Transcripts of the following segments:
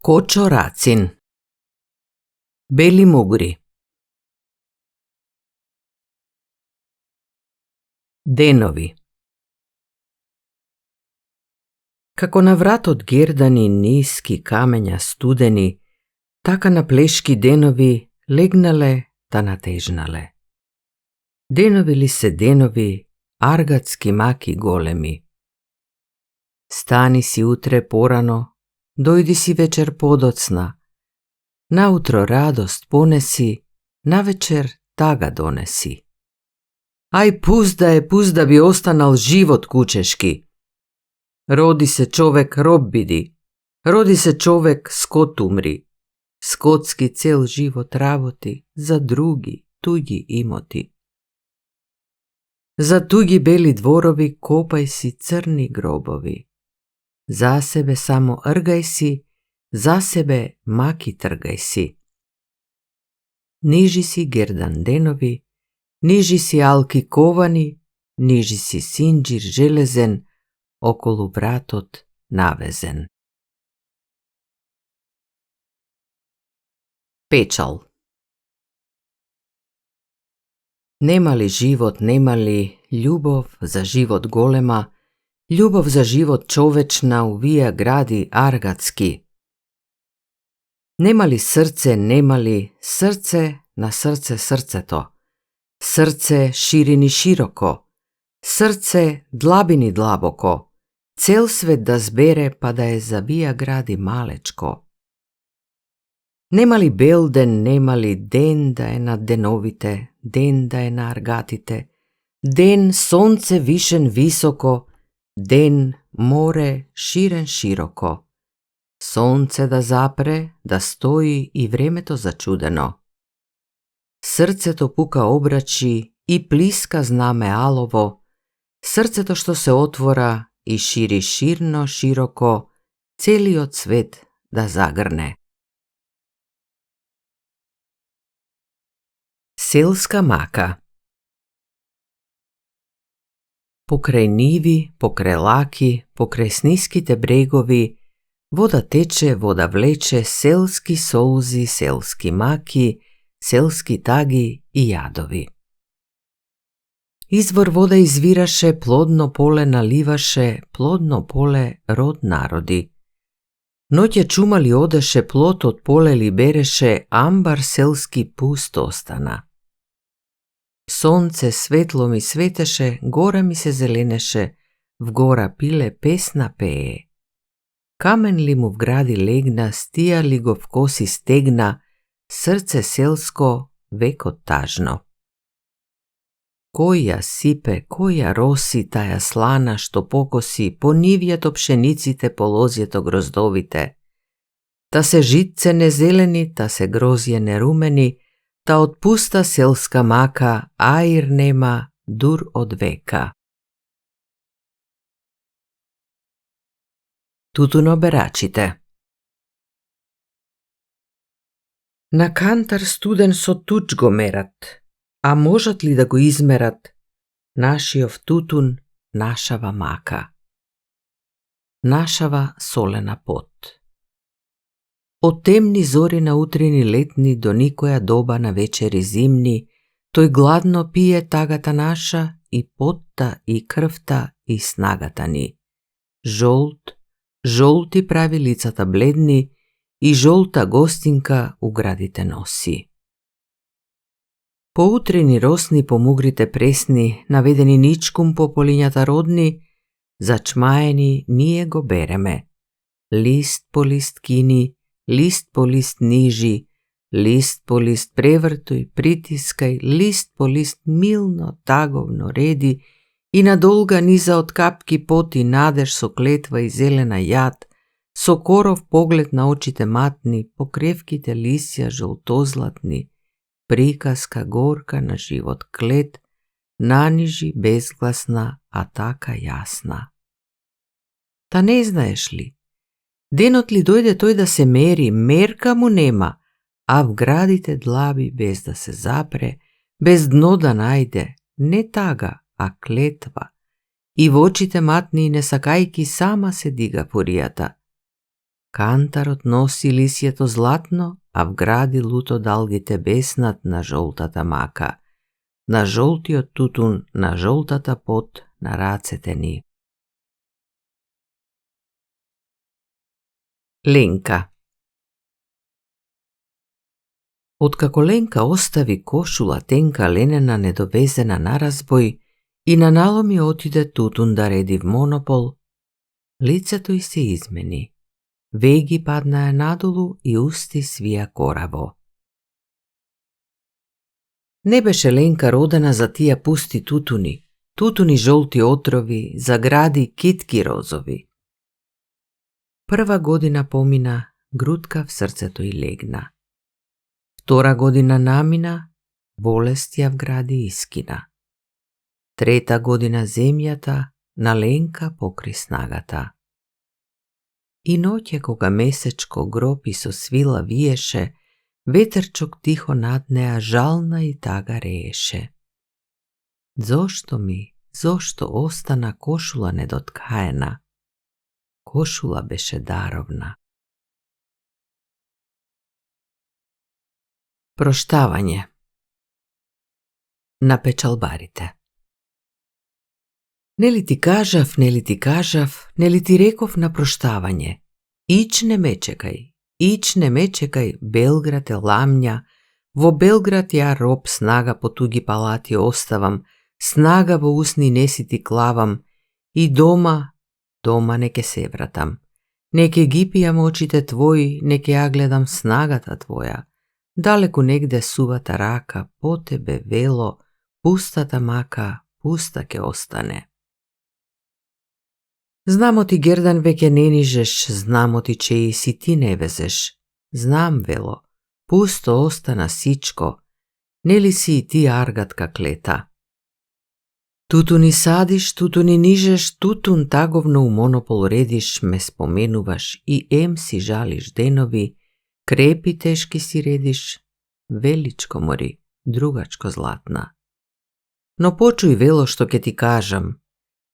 Кочо Рацин. Бели мугри. Денови. Како на вратот гердани ниски камења студени, така на плешки денови легнале та натежнале. Денови ли се денови, аргатски маки големи. Стани си утре порано, дојди си вечер подоцна, наутро радост понеси, навечер тага донеси. Ај пузда би останал живот кучешки. Роди се човек роб биди, роди се човек скот умри. Скотски цел живот работи за други, туѓи имоти. За туѓи бели дворови копај си црни гробови. За себе само ргај си, за себе маки тргај си. Нижи си гердан денови, нижи си алки ковани, нижи си синџир железен, околу вратот навезен. Печал. Нема ли живот, нема ли љубов за живот голема, љубов за живот човечна увија гради аргатски? Нема ли срце, нема ли срце на срце срцето? Срце ширини широко, срце длабини длабоко, цел свет да збере па да е завија гради малечко. Нема ли бел ден, нема ли ден да е над деновите, ден да е на аргатите, ден сонце вишен високо, ден море ширен широко, сонце да запре, да стои и времето зачудено. Срцето пука обрачи и плиска знаме алово, срцето што се отвора и шири ширно широко, целиот свет да загрне. Селска мака. Покрај ниви, покрај лаки, покрај сниските брегови, вода тече, вода влече, селски солзи, селски маки, селски таги и јадови. Извор вода извираше, плодно поле наливаше, плодно поле род народи. Ноќе чума ли одеше, плод од поле ли береше, амбар селски пуст остана. Сонце светло ми светеше, гора ми се зеленеше, вгора пиле песна пее. Камен ли му вгради легна, стија ли го в коси стегна, срце селско векот тажно. Кој ја сипе, кој ја роси таја слана што покоси по нивјето пшениците, по лозјето гроздовите. Та се житце не зелени, та се грозје не румени, та од пуста селска мака аир нема дур од века. Тутуноберачите. На кантар студен со туч го мерат, а можат ли да го измерат нашиов тутун, нашава мака? Нашава солена пот. Од темни зори на утрини летни до никоја доба на вечери зимни, тој гладно пие тагата наша и потта и крвта и снагата ни. Жолти прави лицата бледни и жолта гостинка у градите носи. По утрини росни, по мугрите пресни, наведени ничкум по полињата родни, зачмаени ние го береме. Лист по лист кини, лист по лист нижи, лист по лист превртој, притискај, лист по лист милно, таговно реди и надолга низа од капки пот и надеж со клетва и зелена јад, со коров поглед на очите матни, по кревките лисја жолтозлатни, приказка горка на живот клет, нанижи безгласна, а така јасна. Та не знаеш ли? Денот ли дојде тој да се мери, мерка му нема, а в градите длаби без да се запре, без дно да најде, не тага, а клетва. И во очите матни не сакајки сама се дига фуријата. Кантарот носи лисјето златно, а вгради луто далгите беснат на жолтата мака, на жолтиот тутун, на жолтата пот на рацете ни. Ленка. Откако Ленка остави кошула тенка ленена недовезена на разбој и на наломи отиде тутун да реди в монопол, лицето й се измени. Веги паднаа надолу и усти свија кораво. Не беше Ленка родена за тие пусти тутуни жолти отрови, за гради китки розови. Прва година помина, грудка в срцето й легна. Втора година намина, болест ја вгради искина. Трета година земјата на Ленка покри снагата. И ноќе кога месечко гроб и со свила виеше, ветерчок тихо над неа жална и тага рееше. Зошто остана кошула недоткаена? Кошула беше даровна. Проштавање. На печалбарите. Нели ти кажав, нели ти реков на проштавање? Ич не ме чекај, Белград е ламња, во Белград ја роб снага по туги палати оставам, снага во усни неси ти клавам, и дома не ке се вратам. Не ке ги пијам очите твои, не ке ја гледам снагата твоја. Далеку негде сувата рака, по тебе вело, пустата мака, пуста ке остане. Знамо ти Гердан веќе не нижеш, знамо ти че и си ти не везеш. Знам вело, пусто остана сичко, нели си и ти аргатка клета. Тутуни садиш, тутуни нижеш, тутун таговно у монопол редиш, ме споменуваш и си жалиш денови, крепи тешки си редиш, величко мори, другачко златна. Но почуј вело што ке ти кажам,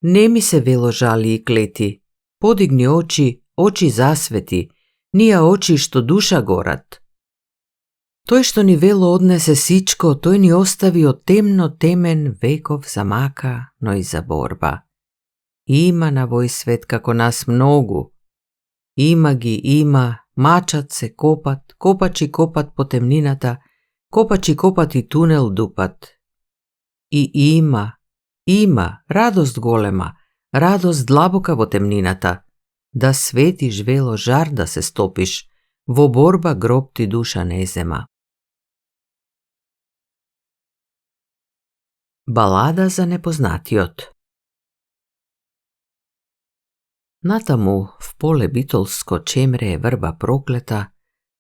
не ми се вело жали и клети, подигни очи засвети, нија очи што душа горат. Тој што ни вело однесе сичко, тој ни остави од темно темен веков за мака, но и за борба. Има на вој свет како нас многу. Има, мачат се копат, копачи копат по темнината, копачи копат и тунел дупат. И има радост голема, радост длабока во темнината, да светиш вело жар да се стопиш, во борба гроб ти душа не зема. Балада за непознатиот. Натаму в поле битолско чемре е врба проклета,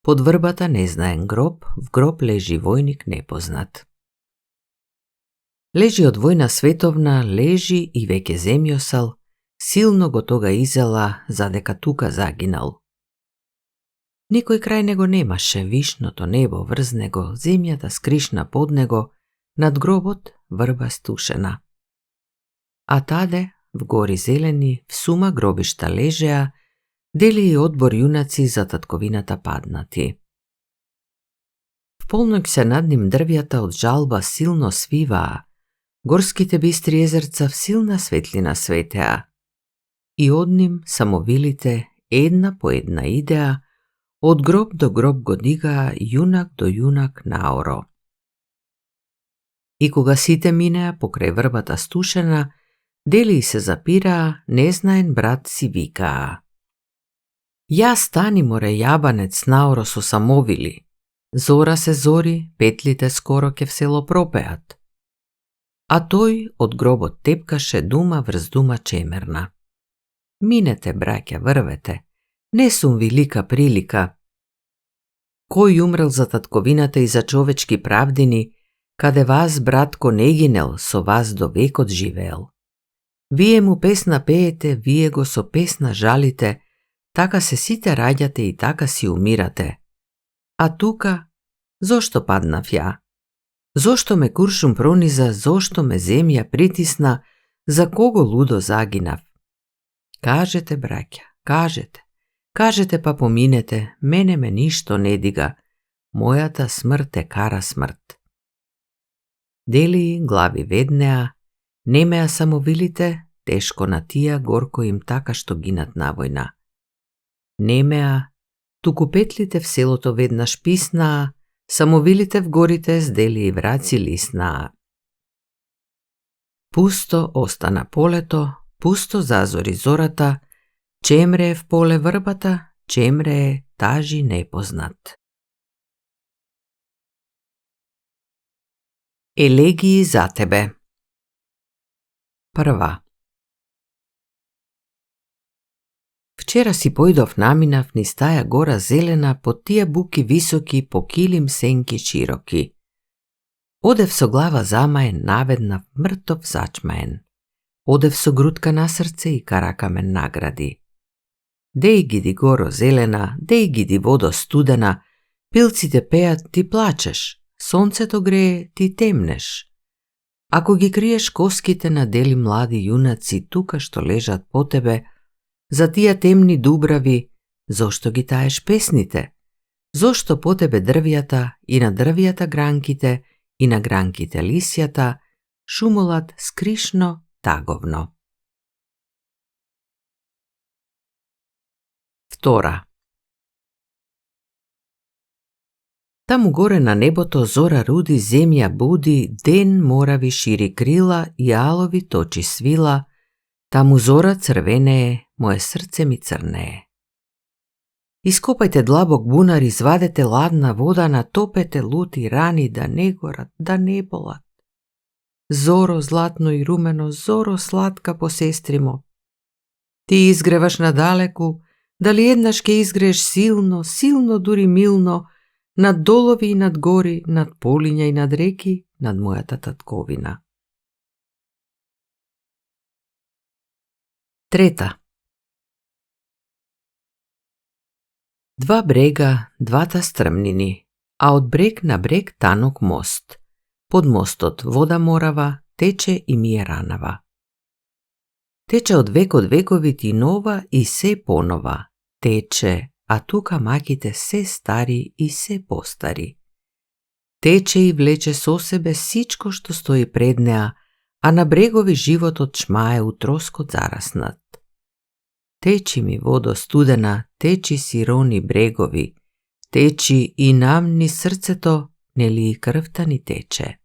под врбата незнаен гроб, в гроб лежи војник непознат. Лежи од војна световна, лежи и веќе земјосал, силно го тога изела, задека тука загинал. Никој крај него немаше, вишното небо врз него, земјата скришна под него, над гробот врба стушена. А таде, в гори зелени, в сума гробишта лежеа, дели и одбор јунаци за татковината паднати. В полноќ се над ним дрвјата од жалба силно свиваа, горските бистри езерца в силна светлина светеа. И од ним самовилите една по една идеа, од гроб до гроб го дигаа јунак до јунак наоро. И кога сите минеа покрај врбата стушена, дели и се запираа, незнаен брат си викаа. Ја стани море јабанец наоро со самовили. Зора се зори, петлите скоро ке в село пропеат. А тој од гробот тепкаше дума врз дума чемерна. Минете, браќа, врвете, не сум велика прилика. Кој умрел за татковината и за човечки правдини, каде вас, братко, не гинел, со вас до векот живеел. Вие му песна пеете, вие го со песна жалите, така се сите раѓате и така си умирате. А тука, зошто паднав ја? Зошто ме куршум прониза, зошто ме земја притисна, за кого лудо загинав? Кажете, браќа, кажете, Кажете па поминете, мене ме ништо не дига, мојата смрт е кара смрт. Дели глави веднеа, немеа самовилите, тешко на тија, горко им така што гинат на војна. Немеа, туку петлите в селото веднаш писнаа, самовилите в горите с дели и враци лиснаа. Пусто остана полето, пусто зазори зората, чемре в поле врбата, чемре тажи непознат. Елегии за тебе. Прва. Вчера си појдов наминав низ таа гора зелена, под тие буки високи, по килим сенки широки. Одев со глава замаен, наведнав, мртов зачмаен. Одев со грудка на срце и карака ме награди. Деј гиди горо зелена, деј гиди водо студена, пилците пеат, ти плачеш, сонцето грее, ти темнеш. Ако ги криеш коските на дели млади јунаци тука што лежат по тебе, за тие темни дубрави, зошто ги таеш песните? Зошто по тебе дрвјата и на дрвјата гранките и на гранките лисјата шумолат скришно таговно? Втора. Таму горе на небото зора руди, земја буди, ден морави шири крила и алови точи свила, таму зора црвенее, моje срце ми црнее. Ископајте длабок бунар, извадете ладна вода, натопете лути рани да не горат, да не болат. Зоро златно и румено, зоро сладка посестримо. Ти изгреваш надалеку, дали еднаш ке изгрееш силно, силно дури милно, над долови и над гори, над полиња и над реки, над мојата татковина. Трета. Два брега, двата стрмнини, а од брег на брег танок мост. Под мостот вода морава, тече и ми е ранава. Тече од векови ти нова и се понова. Тече, а тука маките се стари и се постари. Тече и влече со себе сичко што стои пред неа, а на брегови животот шмае утроскот зараснат. Течи ми водо студена, течи сирони брегови, течи и нам ни срцето, нели и крвта ни тече.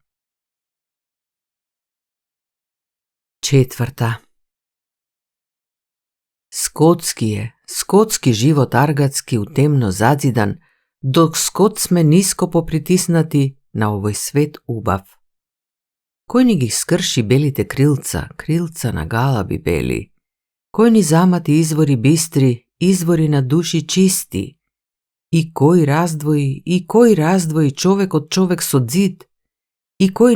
Четврта. Скотски живот аргатски утемно зазидан, док скот сме ниско попритиснати на овој свет убав. Кој ни ги скрши белите крилца на галаби бели? Кој ни замати извори бистри, извори на души чисти? И кој раздвои човек од човек со зид? И кој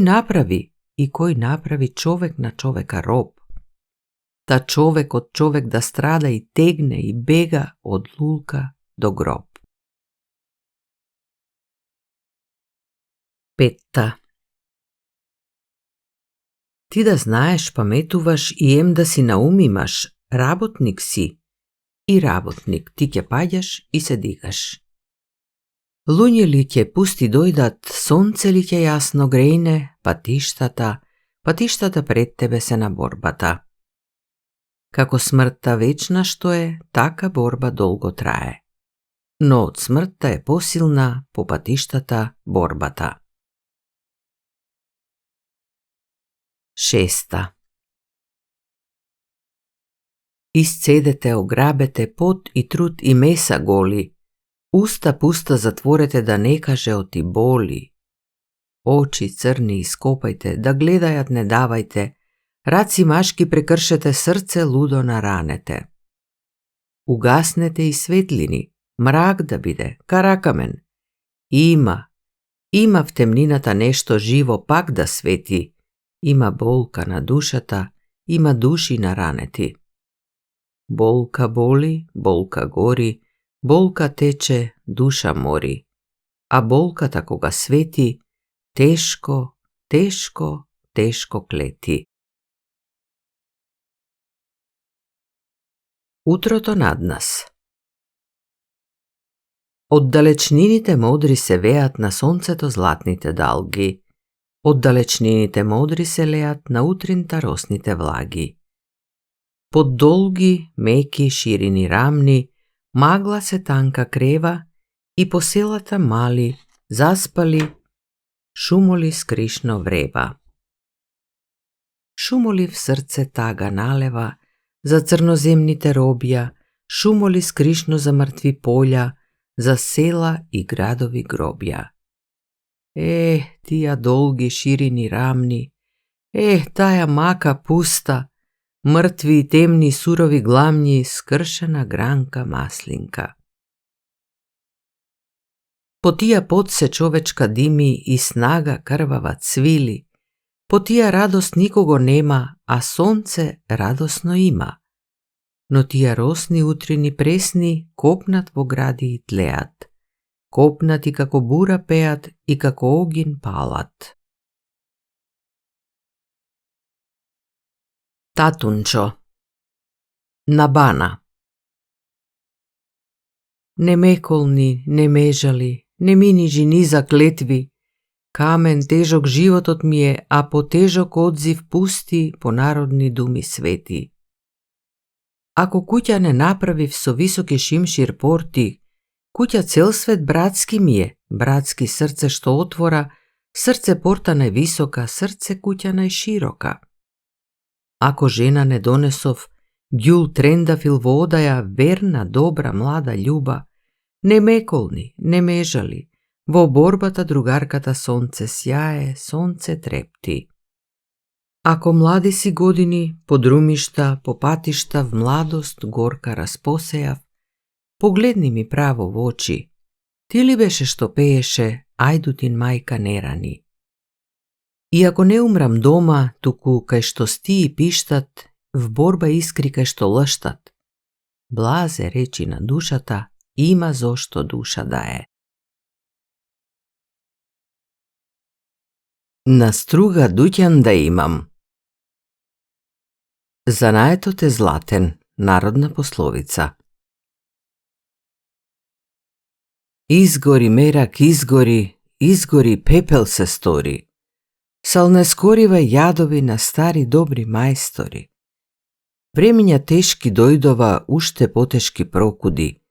направи човек на човека роб? Та човек од човек да страда и тегне и бега од лулка до гроб. Петта. Ти да знаеш, паметуваш и ем да си наум имаш, работник си и работник, ти ќе паѓаш и се дигаш. Луѓе ли ќе пусти дојдат, сонце ли ќе јасно грејне, патиштата пред тебе се на борбата. Како смртта вечна што е, така борба долго трае. Но од смртта е посилна, по патиштата борбата. Шеста. Исцедете, ограбете, пот и труд и меса голи, уста пуста затворете да не каже оти боли. Очи црни ископајте, да гледајат не давајте, раци машки прекршете, срце лудо наранете. Угаснете и светлини, мрак да биде, каракамен. Има в темнината нешто живо пак да свети, има болка на душата, има души наранети. Болка боли, болка гори, болка тече, душа мори. А болката кога свети, тешко, тешко, тешко клети. Утрото над нас. Од далечнините модри се веат на сонцето златните далги. Од далечнините модри се леат на утринта росните влаги. Под долги, меки, ширини рамни, магла се танка крева и по селата мали, заспали, шумоли скришно врева. Шумоли в срце тага налева, за црноземните робја, шумоли скришно за мртви полја, за села и градови гробја. Тија долги ширини рамни, таја мака пуста, мртви и темни сурови гламњи, скршена гранка маслинка. По тија пот се човечка дими и снага крвава цвили, по тија радост никого нема, а сонце радосно има. Но тија росни утрини пресни копнат во гради и тлеат, копнат и како бура пеат и како огин палат. Татунчо на бана. Не меколни, не межали, не ми нижи низа клетви, камен тежок животот ми е, а потежок одзив пусти по народни думи свети. Ако куќа не направив со високи шимшир порти, куќа цел свет братски ми е, братски срце што отвора, срце порта највисока, срце куќа најширока. Ако жена не донесов, ѓул трендафил во одаја, верна, добра, млада љуба, не меколни, не межали, во борбата другарката сонце сјае, сонце трепти. Ако млади си години, по друмишта, по патишта в младост горка распосејав, погледни ми право во очи, ти ли беше што пееше Ајдутин мајка не рани? И ако не умрам дома, туку кај што сти и пиштат, в борба искри кај што лъштат, блазе речи на душата, има зошто душа да е. На струга дуќан да имам. Занаетот е златен, народна пословица. Изгори мерак, изгори, изгори пепел се стори. Сал не скоривај јадови на стари добри мајстори. Времиња тешки дојдова, уште потешки прокуди.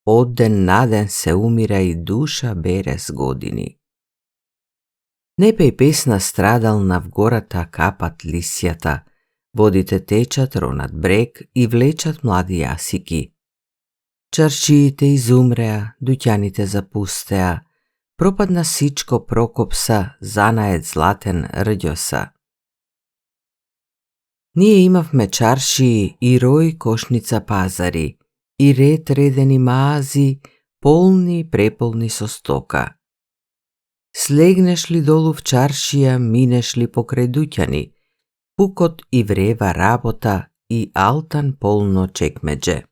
Од ден на ден се умира и душа бере с години. Не пеј песна страдална в гората капат лисјата, водите течат, ронат брег и влечат млади јасики. Чаршиите изумреа, дуќаните запустеа, пропадна сичко Прокопса, занаед златен рѓоса. Ние имавме чаршии и рој кошница пазари, и ред редени маази, полни преполни со стока. Слегнеш ли долу в чаршија, минеш ли покрај дуќани, пукот и врева работа и алтан полно чекмедже.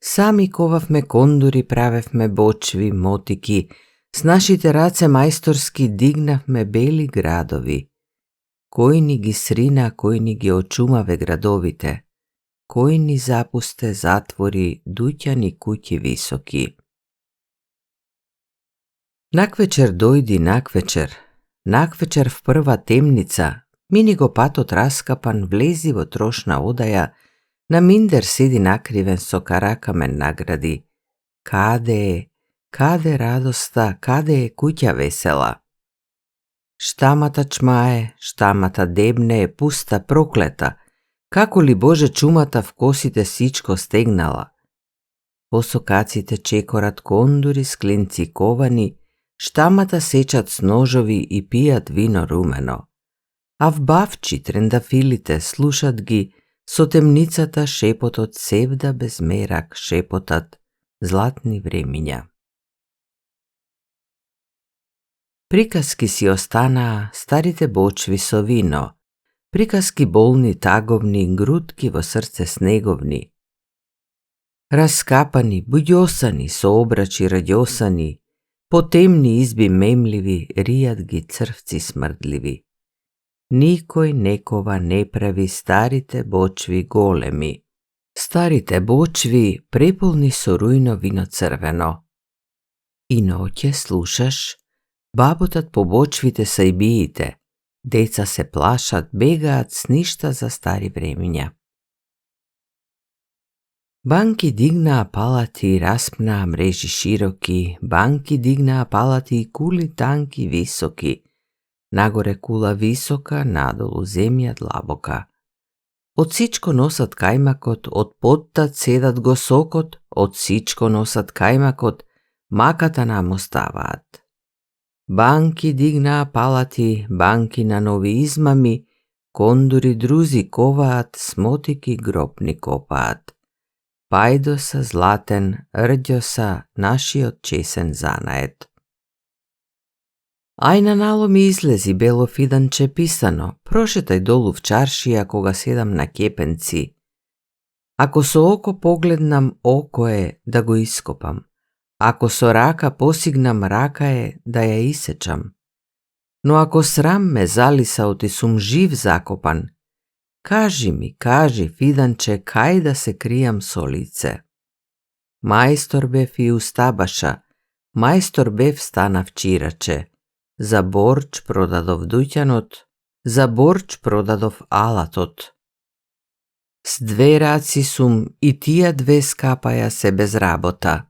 Сами ковавме кондури, правевме бочви, мотики, с нашите раце мајсторски дигнавме бели градови. Кој ни ги срина, кој ни ги очумаве градовите, кој ни запусте затвори, дуќани куќи високи. Наквечер дојди, наквечер в прва темница, мини го патот раскапан, влези во трошна одаја, на миндер седи накривен со каракамен награди. Каде радоста, каде е куќа весела? Штамата чмае, штамата дебне е пуста, проклета, како ли Боже чумата в косите сичко стегнала. По сокаците чекорат кондури с клинци ковани, штамата сечат с ножови и пијат вино румено. А в бавчи трендафилите слушат ги, со темницата шепотот севда без мерак шепотат, златни времиња. Приказки си останаа старите бочви со вино, приказки болни таговни, грудки во срце снеговни. Раскапани, буѓосани, со обрачи раѓосани, по темни изби мемливи, ријат ги црвци смрдливи. Никој некова не прави старите бочви големи. Старите бочви преполни со рујно вино црвено. И ноќе слушаш, баботат по бочвите сајбиите, деца се плашат, бегаат с ништа за стари времиња. Банки дигнаа палати и распнаа мрежи широки, банки дигнаа палати и кули танки високи, нагоре кула висока, надолу земја длабока. Од сичко носат кајмакот, од поттат седат го сокот, од сичко носат кајмакот, маката нам оставаат. Банки дигнаа палати, банки на нови измами, кондури друзи коваат, смотики гробни копаат. Пајдоса златен, рѓоса, нашиот чесен занаед. Ај на нало ми излези бело фиданче писано, прошетај долу в чаршија кога седам на кепенци. Ако со око погледнам, око е да го ископам. Ако со рака посигнам, рака е да ја исечам. Но ако срам ме залиса, сум жив закопан, кажи, фиданче, кај да се кријам со лице. Мајстор бев и устабаша, мајстор бев станав чираче. За борч продадов дуќанот, за борч продадов алатот. С две раци сум и тија две скапаја се без работа.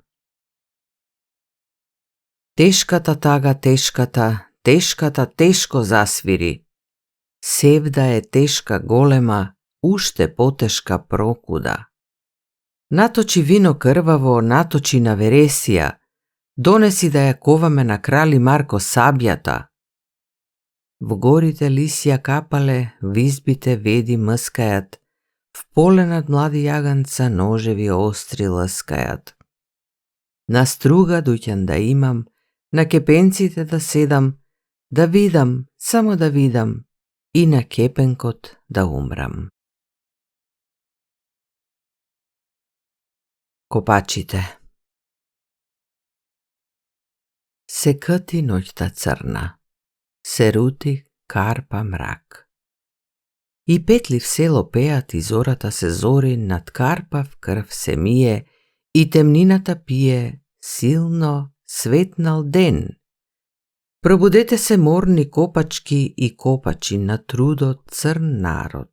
Тешката тага, тешката тешко засвири. Севда е тешка голема, уште потешка прокуда. Наточи вино крваво, наточи на вересија, донеси да ја коваме на крали Марко сабјата. В горите лисја капале, в избите веди мскајат, в поле над млади јаганца ножеви остри лскајат. На струга дуќан да имам, на кепенците да седам, да видам, само да видам, и на кепенкот да умрам. Копачите. Се кати ноќта црна, се рути карпа мрак. И петли в село пеат и зората се зори, над карпав крв се мие и темнината пие силно светнал ден. Пробудете се морни копачки и копачи на трудот црн народ.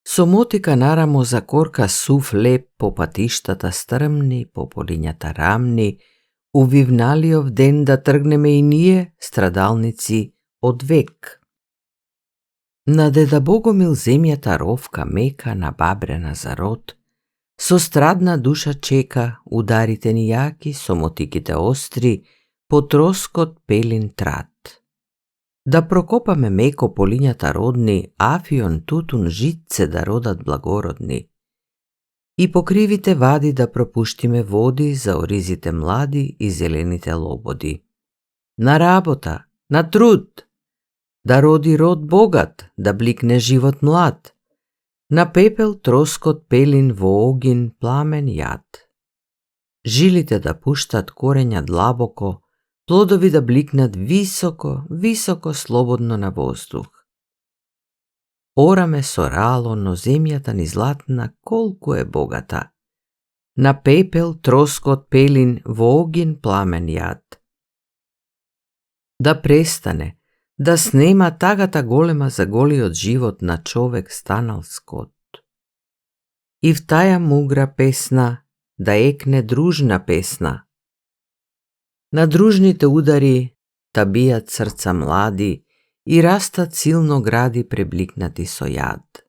Со мотика нарамо за корка сув леп по патиштата стрмни, по полињата рамни, увивналиов ден да тргнеме и ние, страдалници, од век. На деда Богомил земјата ровка мека, набабрена за род, со страдна душа чека, ударите ни јаки, со мотиките остри, по троскот пелин трат. Да прокопаме меко полињата родни, афион, тутун, житце да родат благородни. И по кривите вади да пропуштиме води за оризите млади и зелените лободи. На работа, на труд, да роди род богат, да бликне живот млад. На пепел троскот пелин во огин пламен јад. Жилите да пуштат корења длабоко, плодови да бликнат високо, високо слободно на воздух. Ораме со рало, но земјата ни златна колку е богата. На пепел троскот пелин во огин пламен јад. Да престане, да снема тагата голема за голиот живот на човек станал скот. И в таја мугра песна да екне дружна песна. На дружните удари та бијат срца млади и растат силно гради пребликнати со јад.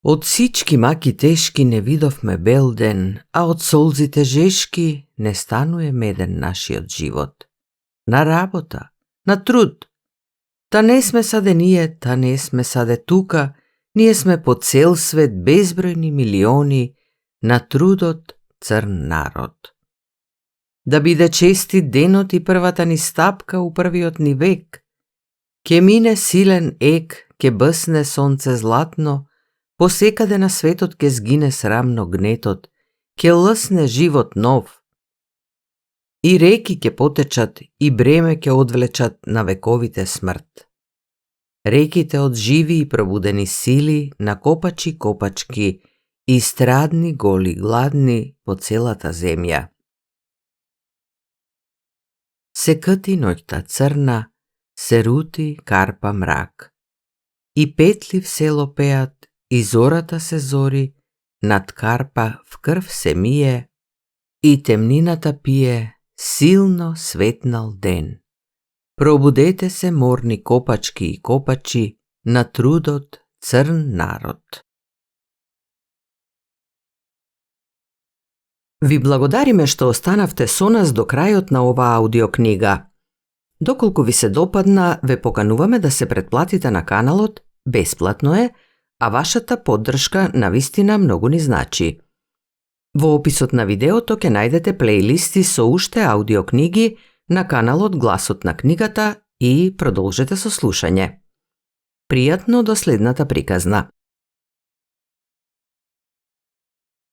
Од сички маки тешки не видовме бел ден, а од солзите жешки не стануе меден нашиот живот. На работа, на труд. Та не сме саде ние, та не сме саде тука, ние сме по цел свет безбројни милиони, на трудот црн народ. Да биде честит денот и првата ни стапка у првиот ни век. Ке мине силен ек, ке бъсне сонце златно, посекаде на светот ке згине срамно гнетот, ке лъсне живот нов. И реки ке потечат, и бреме ке одвлечат на вековите смрт. реките од живи и пробудени сили на копачи копачки и страдни голи гладни по целата земја. Се кати ноќта црна, се рути карпа мрак. И петли в село пеат, и зората се зори, над карпа в крв се мие, и темнината пие силно светнал ден. Пробудете се, морни копачки и копачи, на трудот црн народ. Ви благодариме што останавте со нас до крајот на оваа аудиокнига. Доколку ви се допадна, ве покануваме да се претплатите на каналот, бесплатно е, а вашата поддршка навистина многу ни значи. Во описот на видеото ќе најдете плейлисти со уште аудиокниги на каналот Гласот на книгата и продолжете со слушање. Пријатно до следната приказна.